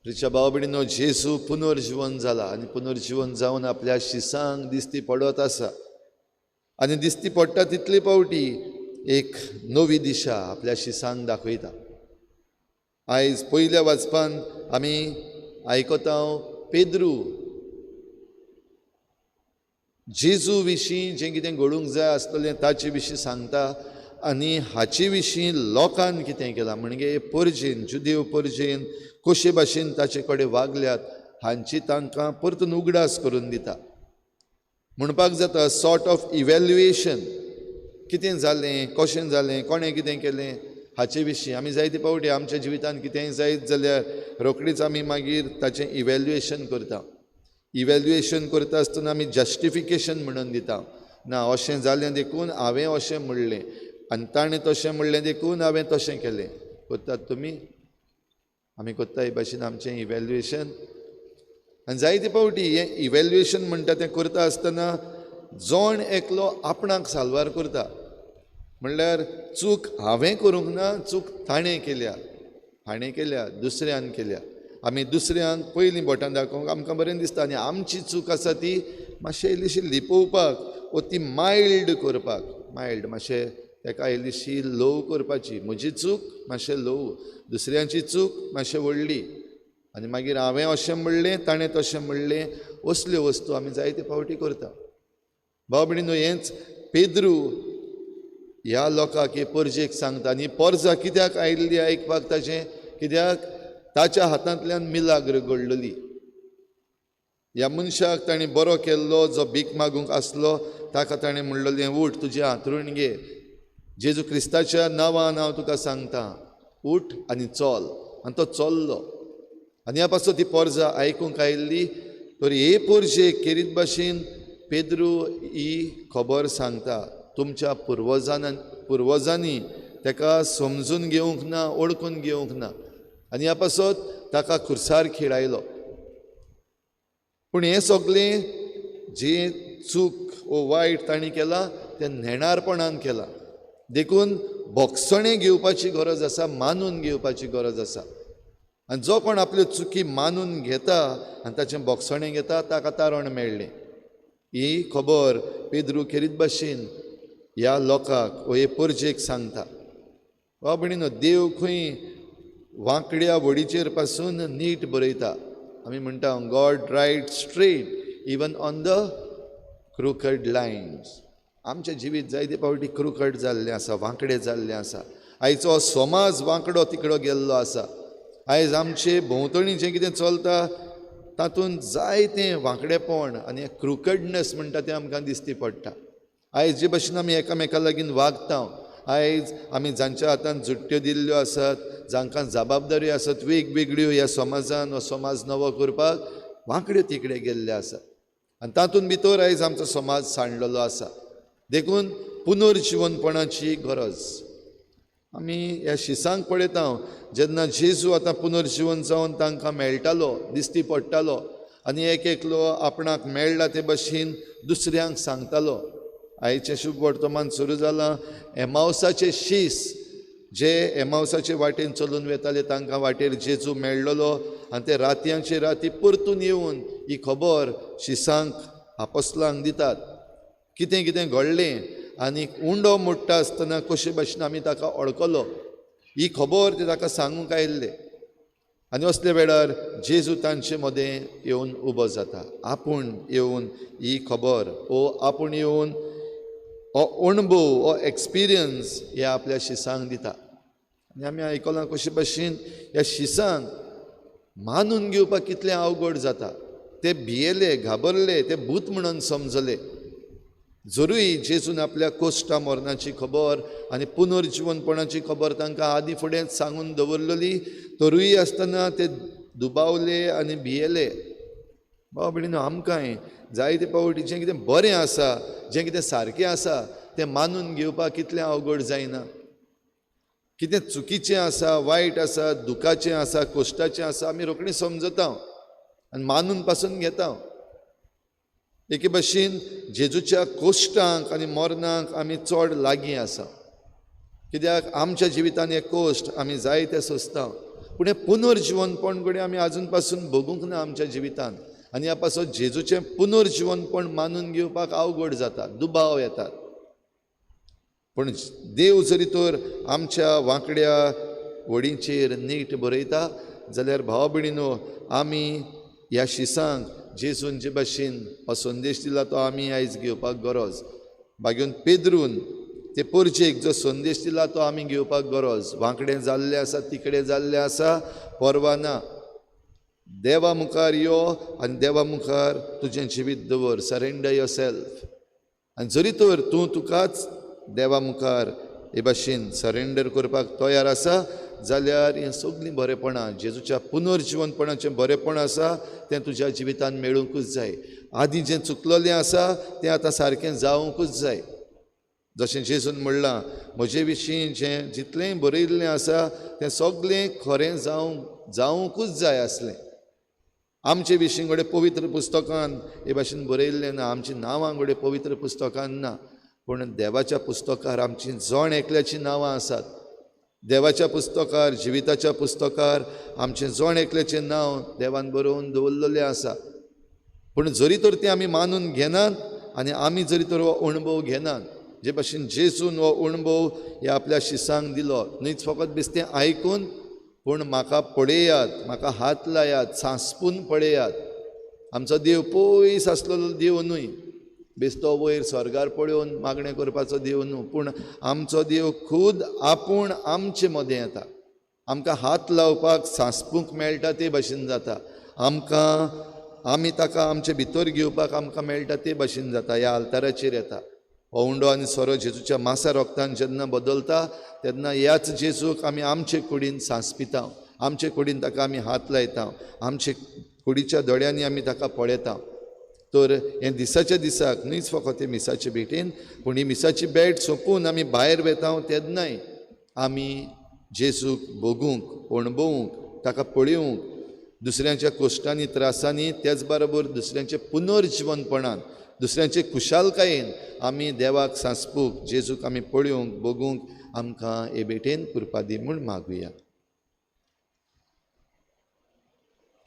प्रिच्या भाव भयणीनो, जेजू पुनर्जिवन जाला आनी पुनर्जिवन जावन आपल्या शिसांक दिसती पडत आसा आनी दिसती पडटा तितले पावटी एक नवी दिशा आपल्या शिसांक दाखयता. आयज पयल्या वाचपान आमी आयकता, पेद्रू जेजू विशीं जें कितें घडूंक जाय आसतलें ताचे विशीं सांगता आनी हाचे विशीं लोकान कितें केलां, म्हणजे परजेन, जुदेव परजेन कशे भाशेन ताचे कडेन वागल्यात हांची तांकां परतून उगडास करून दिता. म्हणपाक जाता सॉर्ट ऑफ इव्हॅल्युएशन, कितें जालें, कशें जालें, कोणें कितें केलें हाचे विशीं. आमी जायते फावटी आमच्या जिवितांत कितेंय जायत जाल्यार रोखडीच आमी मागीर ताचें इव्हॅल्युएशन करता. इव्हॅल्युएशन करता आसतना आमी जस्टिफिकेशन म्हणून दिता, ना अशें जालें देखून हांवें अशें म्हणलें आनी ताणें तशें म्हणलें देखून हांवें तशें केलें. करतात तुमी? आमी करता हे भाशेन आमचें इव्हॅल्युएशन. आनी जायते फावटी हें इव्हॅल्युएशन म्हणटा तें करता आसतना जण एकलो आपणाक साल्वार करता, म्हणल्यार चूक हांवें करूंक ना, चूक ताणें केल्या, हाणें केल्या, दुसऱ्यान केल्या. आमी दुसऱ्यांक पयलीं बोटां दाखोवंक आमकां बरें दिसता आनी आमची चूक आसा ती मातशें इल्लीशी लिपोवपाक वो ती मायल्ड करपाक, मायल्ड मातशें ताका इल्लीशी ल्हव करपाची. म्हजी चूक मातशें ल्हव, दुसऱ्यांची चूक मातशें व्हडली, आनी मागीर हांवें अशें म्हणलें, ताणें तशें म्हणलें. असल्यो वस्तू आमी जायते फावटी करता. भाव भयणीनो, हेंच पेद्रू ह्या लोकांक, हे परजेक सांगता. आनी पोरजा कित्याक आयिल्ली आयकपाक ताचें? कित्याक ताच्या हातांतल्यान मिलाग्र घडलेली. ह्या मनशाक ताणें बरो केल्लो, जो भीक मागूंक आसलो ताका ताणें म्हणलेलें, उठ, तुजें हांतरूण घे, जेजू क्रिस्ताच्या नांवान हांव तुका सांगता, उठ आनी चल. आनी तो चल्लो. आनी ह्या पासून ती पोरजा आयकूंक आयिल्ली. तर हे पोरजेक खेरीत भाशेन पेद्रू ही खबर सांगता, तुमच्या पुर्वजांनी ताका समजून घेवंक ना, वळखून घेवंक ना आनी ह्या पासत ताका खुर्सार खिळायलो. पूण हें सगळें जें चूक वो वायट तांणी केलां तें नेणारपणान केलां, देखून भोगसणें घेवपाची गरज आसा, मानून घेवपाची गरज आसा. आनी जो कोण आपल्यो चुकी मानून घेता आनी ताचें भोगसणें घेता ताका तारण मेळ्ळें. ही खबर पेद्रू खेरीत भाशेन ह्या लोकांक वो हे परजेक सांगता. वा भयणीनो, देव खंय वांकड्या वडीचेर पासून नीट बरयता. आमी म्हणटा, God write straight even on the crooked lines. आमचें जिवीत जायते फावटी क्रुकड जाल्लें आसा, वांकडें जाल्लें आसा. आयचो समाज वांकडो तिकडो गेल्लो आसा. आयज आमचे भोंवतणी जें कितें चलता तातूंत जायतें वांकडेपण आनी क्रुकडनेस म्हणटा तें आमकां दिसती पडटा. आयज जे भशेन आमी एकामेका लागीं वागता, आयज आमी जांच्या हातान जुट्ट्यो दिल्ल्यो आसात, जांकां जबाबदाऱ्यो आसात वेगवेगळ्यो ह्या समाजान, हो समाज नवो करपाक वांकडे तिकडे गेल्ले आसात आनी तातूंत भितर आयज आमचो समाज सांडलेलो आसा. देखून पुनर्जिवनपणाची गरज आमी ह्या शिसांक पळयता. जेन्ना जेजू आतां पुनर्जिवन जावन तांकां मेळटालो, दिसती पडटालो आनी एक एकलो आपणाक मेळ्ळा ते भशेन दुसऱ्यांक सांगतालो. आयचें शुभ वर्तमान सुरू जालां, एमावसाचे शीस जे एमावसाचे वाटेन चलून वेताले तांकां वाटेर जेजू मेळ्ळलो आनी ते रातयांचे राती परतून येवन ही खबर शिसांक, आपोस्लांक दितात, कितें कितें घडलें आनी उंडो मोडटा आसतना कशे भाशेन आमी ताका वळखलो, ही खबर ते ताका सांगूंक आयिल्ले. आनी असल्या वेळार जेजू तांचे मदें येवन उबो जाता, आपूण येवन ही खबर ओ आपूण येवन हो अणभव, हो एक्सपिरियन्स हे आपल्या शिसांक दिता. आनी आमी आयकलां कशे भाशेन ह्या शिसांक मानून घेवपाक कितलें अवघड जाता. ते भियेले, घाबरले, ते भूत म्हणून समजले. जरूय जेजून आपल्या कोश्टा मरणाची खबर आनी पुनर्जिवनपणाची खबर तांकां आदीं फुडेंच सांगून दवरलेली, तरूय आसतना ते दुबावले आनी भियेले. भाव भयणीनो, आमकांय जायते फावटी जें कितें बरें आसा, जें कितें सारकें आसा तें मानून घेवपाक कितलें अवघड जायना. कितें चुकीचें आसा, वायट आसा, दुखाचें आसा, कोश्टाचें आसा, आमी रोखडीं समजता आनी मानून पासून घेता. एके भाशेन जेजूच्या कोश्टांक आनी मरणाक आमी चड लागीं आसा, कित्याक आमच्या जिवितान हे कोश्ट आमी जायते सोंसता. पूण हें पुनर्जिवनपण घडये आमी आजून पासून भोगूंक ना आमच्या जिवितांत आनी ह्या पासत जेजूचें पुनर्जिवनपण मानून घेवपाक अवघड जाता, दुबाव येतात. पूण देव जरी तर आमच्या वांकड्या वडींचेर नीट बरयता जाल्यार भाव भयणीनो आमी ह्या शिसांक जेजून जे भाशेन हो संदेश दिला तो आमी आयज घेवपाक गरज. बागेवन पेद्रून ते परजेक जो संदेश दिला तो आमी घेवपाक गरज. वांकडें जाल्लें आसा, तिकडें जाल्लें आसा, पर्वा ना, देवा मुखार यो आनी देवा मुखार तुजें जिवीत दवर, सरेंडर your self. आनी जरी तर तूं तुकाच देवा मुखार हे भाशेन सरेंडर करपाक तयार आसा जाल्यार हें सगळीं बरेपणां, जेजूच्या पुनर्जिवनपणाचें बरेपण आसा तें तुज्या जिवितान मेळुंकूच जाय. आदीं जें चुकलेलें आसा तें आतां सारकें जावंकूच जाय. जशें जेजून म्हणलां, म्हजे विशीं जें जितलेंय बरयल्लें आसा तें सगळें खरें जावंकूच जाय आसलें. आमचे विशीं घडये पवित्र पुस्तकान हे भाशेन बरयल्लें ना, आमचीं नांवां घडये पवित्र पुस्तकान ना, पूण देवाच्या पुस्तकार आमचीं जण एकल्याचीं नांवां आसात. देवाच्या पुस्तकार, जिविताच्या पुस्तकार आमचें जण एकल्याचें नांव देवान बरोवन दवरलेलें आसा. पूण जरी तर तें आमी मानून घेनात आनी आमी जरी तर हो अणभव घेनात, जे भाशेन जेजून हो अणभव ह्या आपल्या शिसांक दिलो, न्हयच फकत बेश्टें आयकून, पूण म्हाका पळयात, म्हाका हात लायात, सांसपून पळयात. आमचो देव पयस आसलेलो देव न्हय, बेश्टो वयर स्वर्गार पळोवन मागणें करपाचो देव न्हू, पूण आमचो देव खूद आपूण आमचे मदें येता, आमकां हात लावपाक सांसपूंक मेळटा ते भाशेन जाता, आमकां आमी ताका आमचे भितर घेवपाक आमकां मेळटा ते भाशेन जाता. ह्या आल्ताराचेर येता हो उंडो आनी सोरो जेजूच्या मासा रोगतान जेन्ना बदलता तेन्ना ह्याच जेजूक आमी आमचे कुडीन सांसपिता, आमचे कुडीन ताका आमी हात लायता, आमचे कुडीच्या दोळ्यांनी आमी ताका पळयता. तर हें दिसाच्या दिसाक न्हयच फकत हे मिसाचे भेटेन, पूण ही मिसाची भेट सोंपून आमी भायर वेता तेन्नाय आमी जेजूक भोगूंक, अणभवूंक, ताका पळोवंक, दुसऱ्यांच्या कश्टांनी त्रासांनी, तेच बरोबर दुसऱ्यांच्या पुनर्जिवनपणान, दुसऱ्यांचे खुशालकायेन आमी देवाक सांसपूंक, जेजूक आमी पळोवंक, भोगूंक आमकां हे भेटेन कृपा दी म्हूण मागुया.